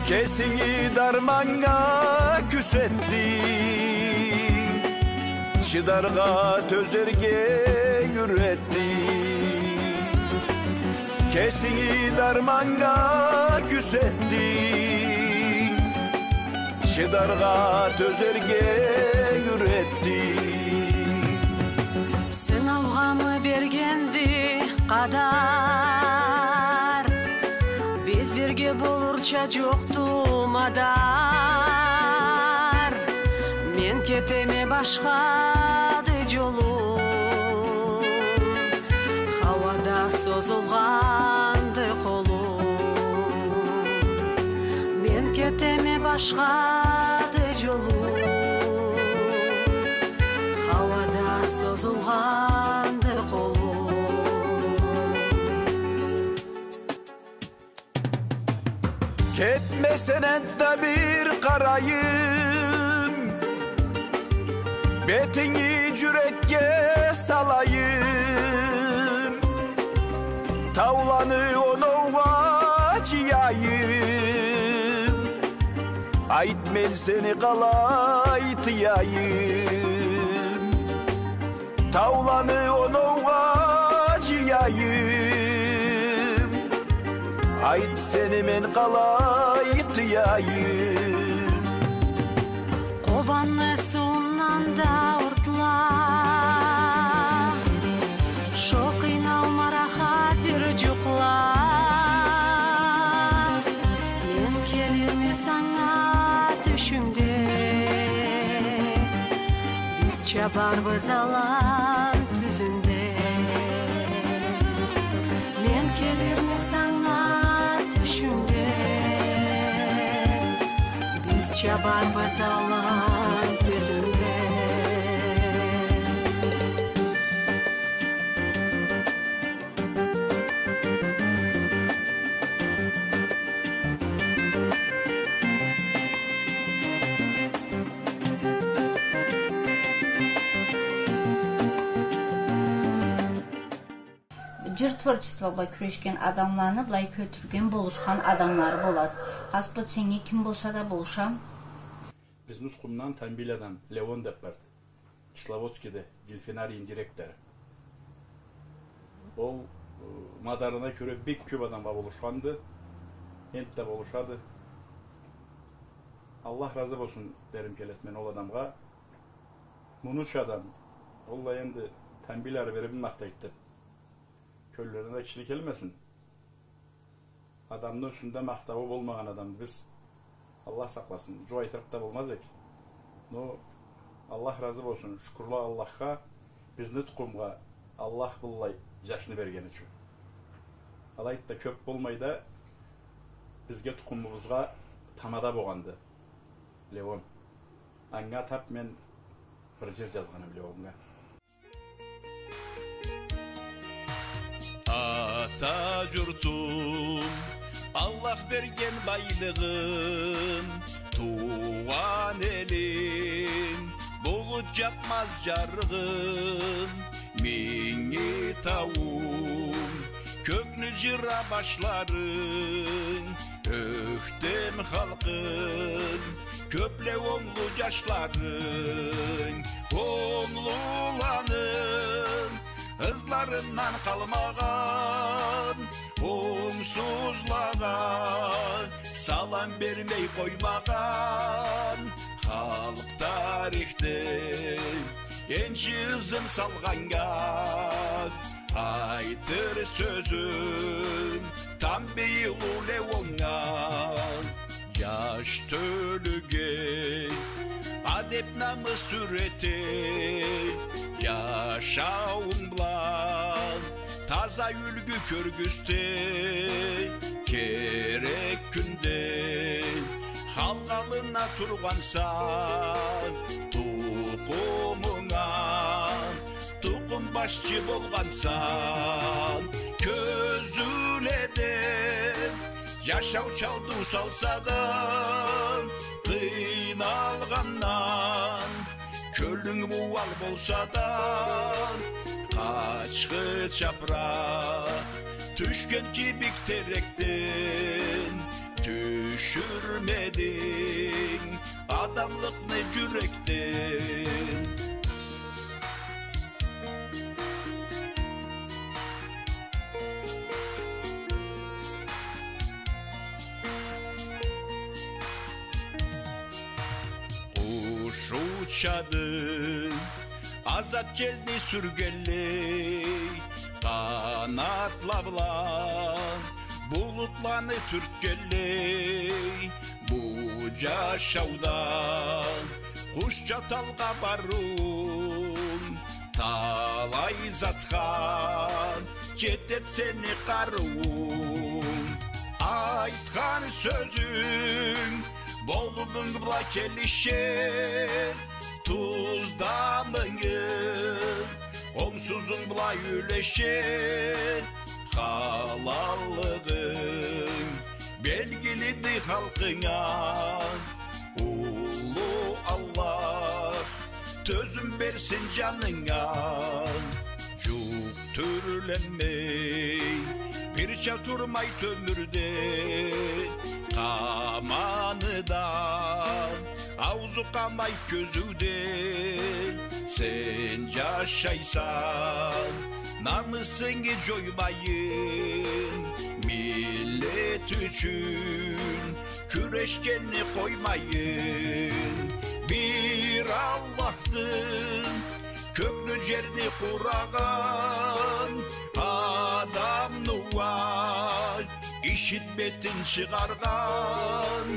Кесинги дарманнга кюсетдинг, чыдаргъа, тёзерге юретдинг. Кесинги дарманнга кюсетдинг, чыдаргъа, тёзерге юретдинг. Сынаугъамы бергенди къадар, биз бирге болурча джокъду мадар. Мен кетеме, башхады джолум, хауада созулгъанды къолум. Мен кетеме, башхады джолум, хауада созулгъанды къолум. Кетмесенг да, бир къарайым, бетинги джюрекге салайым. Тауланы оноугъа джыяйым. Айт, мен сени къалай тыяйым? Тауланы оноугъа джыяйым. Айт, сени мен къалай тыяйым? Къобанны сууундан да уртла, шо къыйналма, рахат бир джукъла. Мен келирме санга тюшюнгде, биз чабарбыз алан тюзюнде. Мен келирме санга тюшюнгде, биз чабарбыз алан тюзюнде. Джыр творчество бла кюрешген адамланы былай кётюрген, болушхан адамлары болады. Хаспот, сеннге ким болса да болуша. Бизни тукъумдан Тамбийладан Леон деп барды. Кисловодскийде дельфинарийни директору. Ол, э, мадарына кёре бек кёп адамгъа болушханды. Энтда болушады. Аллах разы болсун дерим келеди мен ол адамгъа. Мунуча адам, ол да энди Тамбийланы бери бир махтайды деп, кёллерине да кишини келмесин. Адамны юсюнде махтауу болмагъан адамды биз, Аллах сакъласын, джукъ айтырыкъ да болмаз эдик. Но Аллах разы болсун, шукурла Аллахха, Бизни тукъумгъа Аллах быллай жашны бергени ючюн. Алайды да, кёп болмай да, бизге, тукъумубузгъа тамада болгъанды Леон. Анга атап мен бир жыр жазгъанма Леоннга. Ата журтум, Аллах берген байлыгъым, туугъан элим, булут жапмаз жарыгъым, Минги тауум, кёкню жыра башларынг, ёхтем халкъым, кёпле онглу жашларынг, онглуланы ызларындан къалмагъан, онгсузлагъа салам бермей къоймагъан, халкъ тарихде энчи ызын салгъаннга айтыр сёзюм, тамбийи улу Леоннга. Жаш тёлюге адеп-намыс юрете, жашауунг бла таза юлгю кёргюзте, керек кюнде халкъ аллына тургъанса, тукъумунга тукъум башчы болгъанса, кёзюуледе жашау чалдыу салса да, къыйналгъандан кёлюнг мууал болса да, къачхы чапракъ тюшген кибик терекден тюшюрмединг адамлыкъны жюрекден. Къуш учады, азат желни сюргенлей, къанатла бла булутланы тюртгенлей, бу жашауда къушча талгъа барыуунг, талай затха жетер сени къарыуунг. Айтхан сёзюнг болумунг бла келише, туз-дамынгы онгсузунг бла юлеше, халаллыгъынг белгилиди халкъынга. Уллу Аллах тёзюм берсин жанынга. Жукъ тюрленмей, бирча турмай тёмюрде, къаманы да аузу къамай кёзюуде. Сен жашайса, намысынгы жоймайын, миллет ючюн кюрешгенни къоймайын. Бир Аллахды кёкню, жерни къурагъан, адамны уа ишитмейтин чыгъаргъан.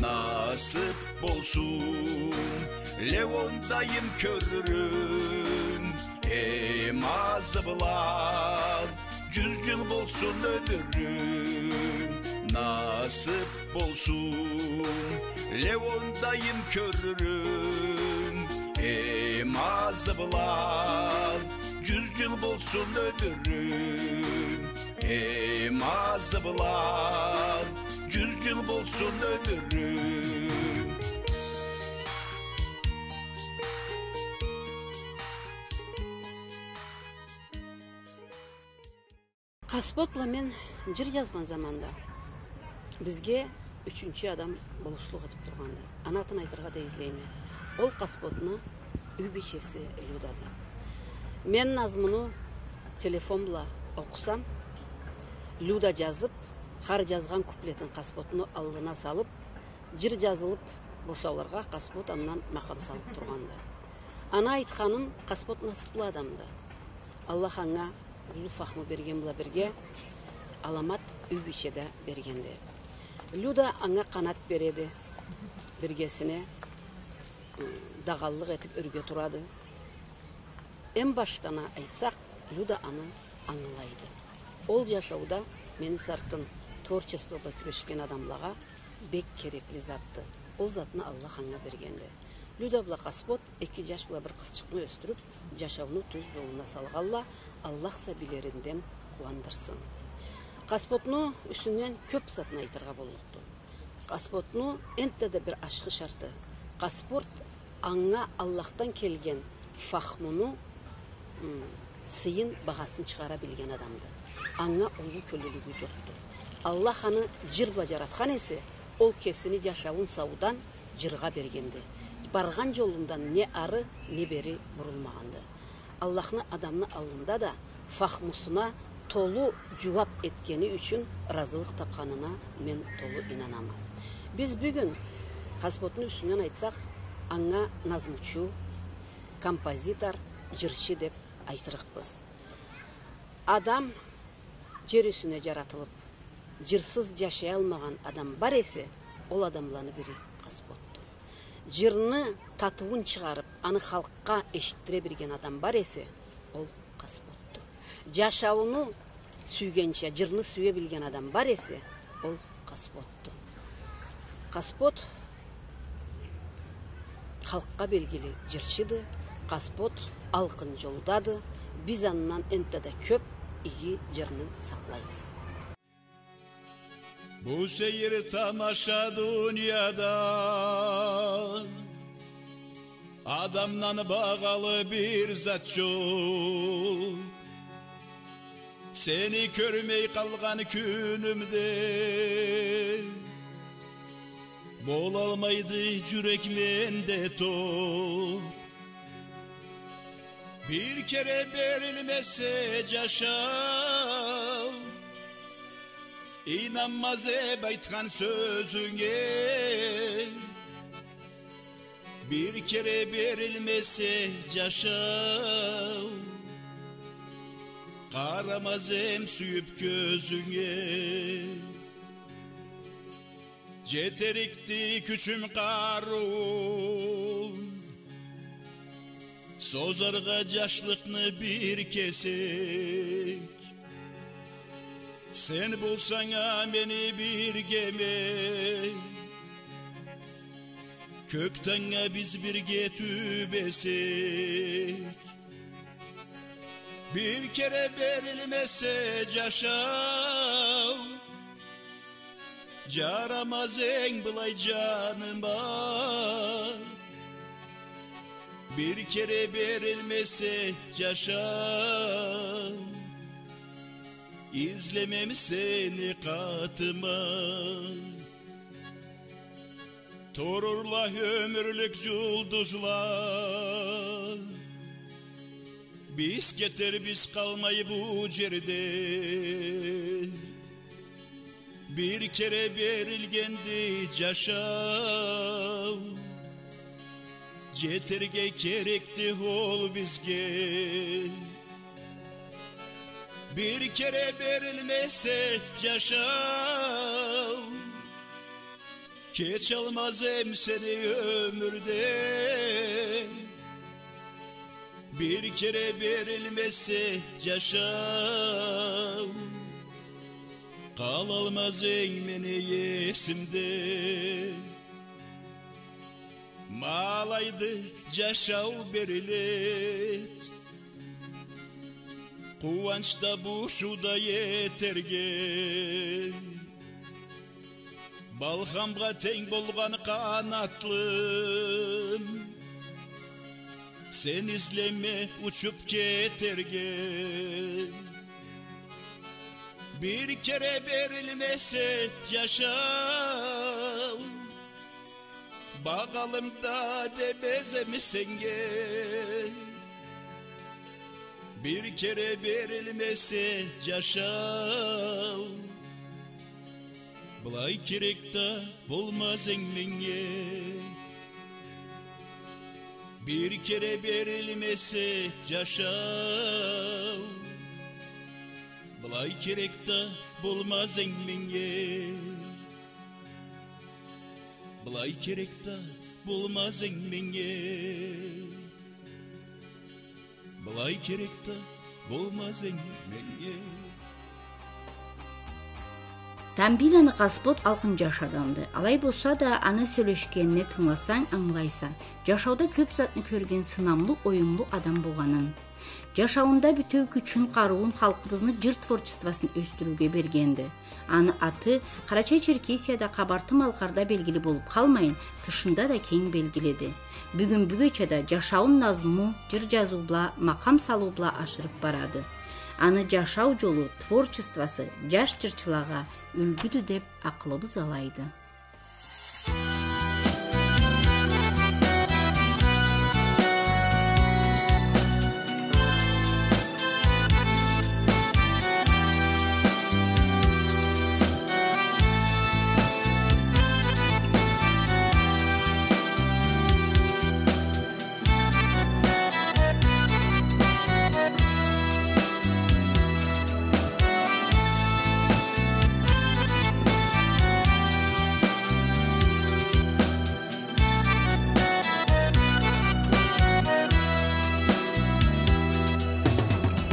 Насып болсун, Леон дайым, кёрюрюнг, эм азы бла жюз жыл болсун ёмюрюнг. Насып болсун, Леон дайым, кёрюрюнг, эм азы бла жюз жыл болсун ёмюрюнг, эм азы бла жюз жыл болсун ёмюрюнг. Къаспот бла мен жыр жазгъан заманда бизге ючюнчю адам болушлукъ этип тургъанды. Аны атын айтыргъа да излейме. Ол Къаспотну юй бийчеси Людады. Мен назмуну телефон бла окъусам, Люда жазып, хар жазгъан куплетин Къаспотну аллына салып, жыр жазылып бошалыргъа, Къаспот андан макъам салып тургъанды. Аны айтханым, Къаспот насыплы адамды. Аллах анга уллу фахму берген бла бирге, аламат юй бийче да бергенди. Люда анга къанат береди, биргесине, ы, дагъаллыкъ этип ёрге турады. Эм башдан а айтсакъ, Люда аны ангылайды. Ол джашауда мени сартын творчествогъа кюрешген адамлагъа бек керекли затды. Ол затны Аллах анга бергенди. Люда бла Къаспот эки джаш бла бир къызчыкъны ёсдюрюп, джашауну тюз джолуна салгъалла, Аллах сабийлеринден къууандырсын. Къаспотну юсюнден кёп затны айтыргъа боллукъду. Къаспотну энтда да бир ашхы шарты. Къаспот анга Аллахдан келген фахмуну, м, сыйын, багъасын чыгъара билген адамды. Анга уллу кёллюлюгю джокъду. Аллах аны джыр бла джаратхан эсе, ол кесини джашауун саудан джыргъа бергенди. Баргъан джолундан не ары, не бери бурулмагъанды. Аллахны адамны аллында да фахмусуна толу джууап этгени ючюн ыразылыкъ тапханына мен толу ийнанама. Биз бюгюн Къаспотну юсюнден айтсакъ, анга назмучу, композитор, джырчы деп айтырыкъбыз. Адам джер юсюне джаратылып, джырсыз джашаялмагъан адам бар эсе, ол адамланы бири Къаспотду. Джырны татыуун чыгъарып, аны халкъгъа эшитдире билген адам бар эсе, ол Къаспотду. Джашауну сюйгенча, джырны сюе билген адам бар эсе, ол Къаспотду. Къаспот халкъгъа белгили джырчыды, Къаспот алкъын джолдады, биз андан энтда да кёп иги джырны сакълайбыз. Бу сейир тамаша дунияда адамдан багъалы бир зат джокъ. Сени кёрмей къалгъан кюнюмде болалмайды джюрек менде токъ. Бир кере берилмесе джашау, ийнанмаз эм айтхан сёзюнге. Бир кере берилмесе джашау, къарамаз эм сюйюп кёзюнге. Джетерикди кючюм, къарыуум, созаргъа джашлыкъны бир кесек. Сен болсанг а мени биргеме, кёк тангнга биз бирге тюбесек. Бир кере берилмесе джашау, джарамаз эм былай джаныма. Бир кере берилмесе джашау, излемем сени къатыма. Турурла ёмюрлюк джулдузла, биз кетербиз къалмай бу джерде. Бир кере берилгенди джашау, джетерге керекди ол бизге. Бир кере берилмесе джашау, кечалмаз эм сени ёмюрде. Бир кере берилмесе джашау, къалалмаз эм мени эсимде. Ма алайды джашау бериледи, къууанчда, бушууда этерге. Балхамгъа тенг болгъан къанатлым, сен излеме учуп кетерге. Бир кере берилмесе джашау, багъалым да демез эм сеннге. Бир кере берилмесе джашау, былай керек да болмаз эм меннге. Бир кере берилмесе джашау, былай керек да болмаз эм меннге. Былай керек да болмаз эм меннге. Алай керек да болмаз эдим меннге. Тамбийланы Къаспот алкъын джаш адамды. Алай болса да, аны сёлешгенине тынгыласанг, ангылайса, джашауда кёб затны кёрген сынамлы, оюмлу адам болгъанын. Джашауунда бютеу кючюн, къарыуун халкъыбызны джыр творчествосун ёсдюрюуге бергенди. Аны аты Къарачай-Черкесияда, Къабарты-Малкъарда белгили болуб къалмайын, тышында да кенг белгилиди. Бюгюн-бюгече да джашауун назму, джыр джазыу бла, макъам салыу бла ашырыб барады. Аны джашау джолу, творчествосу джаш джырчылагъа юлгюдю деб акъылыбыз алайды.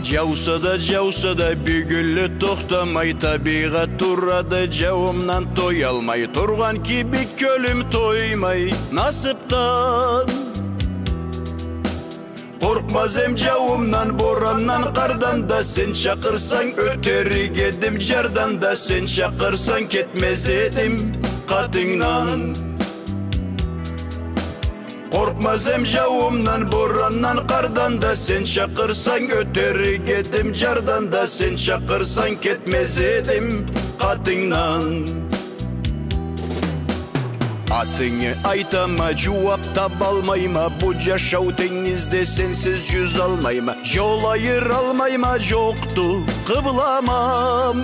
Джауса да, джауса да, бюгюнле тохтамай, табигъат турады джауумдан тоялмай, тургъан кибик кёлюм тоймай насыбдан. Къоркъмаз эдим джауумдан, борандан, къардан да, сен чакъырсанг, ётерик эдим джардан да, сен чакъырсанг, кетмез эдим къатынгдан. Къоркъмаз эдим джауумдан, борандан, къардан да, сен чакъырсанг, ётерик эдим джардан да, сен чакъырсанг, кетмез эдим къатынгдан. Атынгы айтама, джууаб табалмайма, бу джашау тенгизде сенсиз джюзалмайма, джол айыралмайма, джокъду къыблама.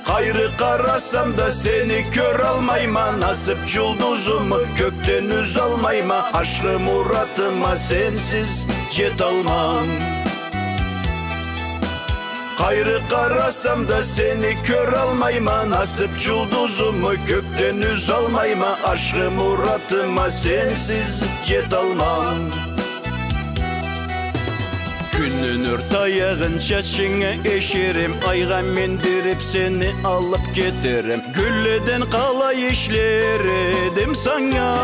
Къайры къарасам да, сени кёралмайма, насыб джулдузуму кёкден юзалмайма, ашхы муратыма сенсиз джеталмам. Къайры къарасам да, сени кёралмайма, насыб джулдузуму кёкден юзалмайма, ашхы муратыма сенсиз джеталмам. Кюнню нюр таягъын чачынга эшерем, айгъа миндириб сени алыб кетерем. Гюлледен къалай ишлер эдим санга.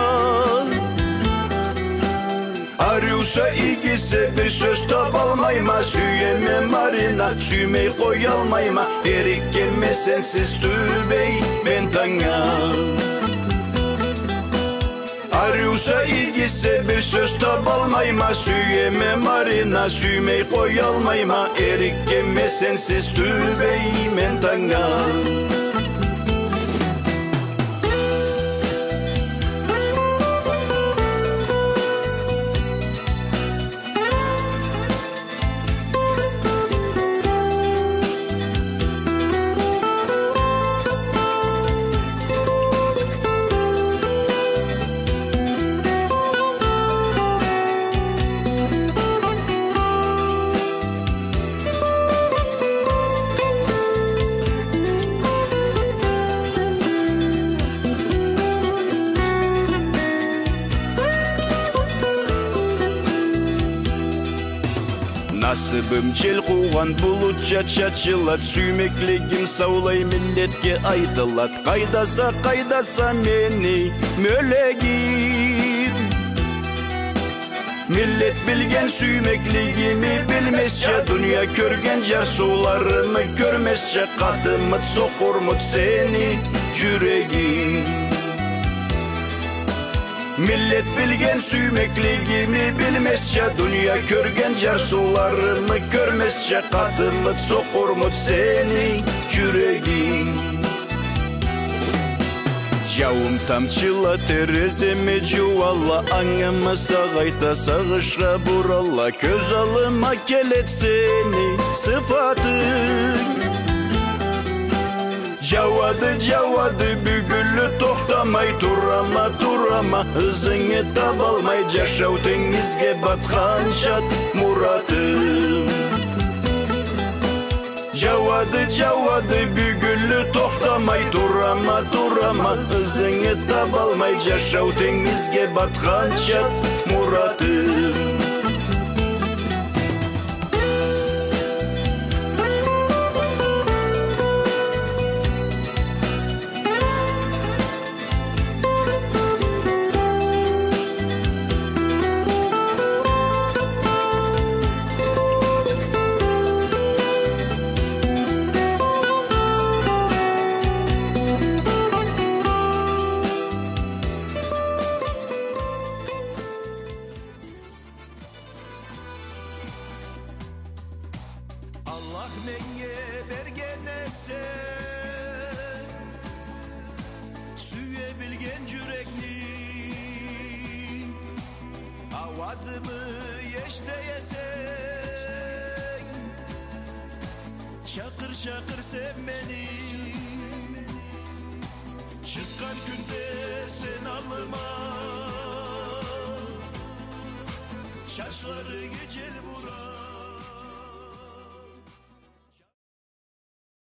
Ариуса, игисе, бир сёз табалмайма, сюеме, Марина, сюймей къоялмайма, эрикгенме сенсиз тюбей мен танга. Ариуса, игисе, бир сёз табалмайма, сюеме, Марина, сюймей къоялмайма, эрикгенме сенсиз тюбей мен танга. Насыбым джел къуугъан булутча чачылад, сюймеклигим саулай миллетге айтылад. Къайдаса, къайдаса мени мёлегим? Миллет билген сюймеклигими билмезча, дуния кёрген джарсыуларымы кёрмезча, къатымыд, сокъурмуд сени джюрегинг? Миллет билген сюймеклигими билмезча, дуния кёрген джарсыуларымы кёрмезча, къатымыд, сокъурмуд сени джюрегинг? Джауум тамчыла тереземе джууала, ангымы сагъайта, сагъышха бурала, кёз аллыма келед сени сыфатынг. Джауады, джауады, бюгюнлю тохтамай, турама, турама, ызынгы табалмай, джашау тенгизге батханчад муратым. Джауады, джауады, бюгюнлю тохтамай, турама, турама, ызынгы табалмай, джашау тенгизге батханчад муратым. Юрекни ауазымы эшите эсенг, чакъыр, чакъыр сен мени. Чыкъгъан кюнде сен аллыма, чачларынгы жел бура.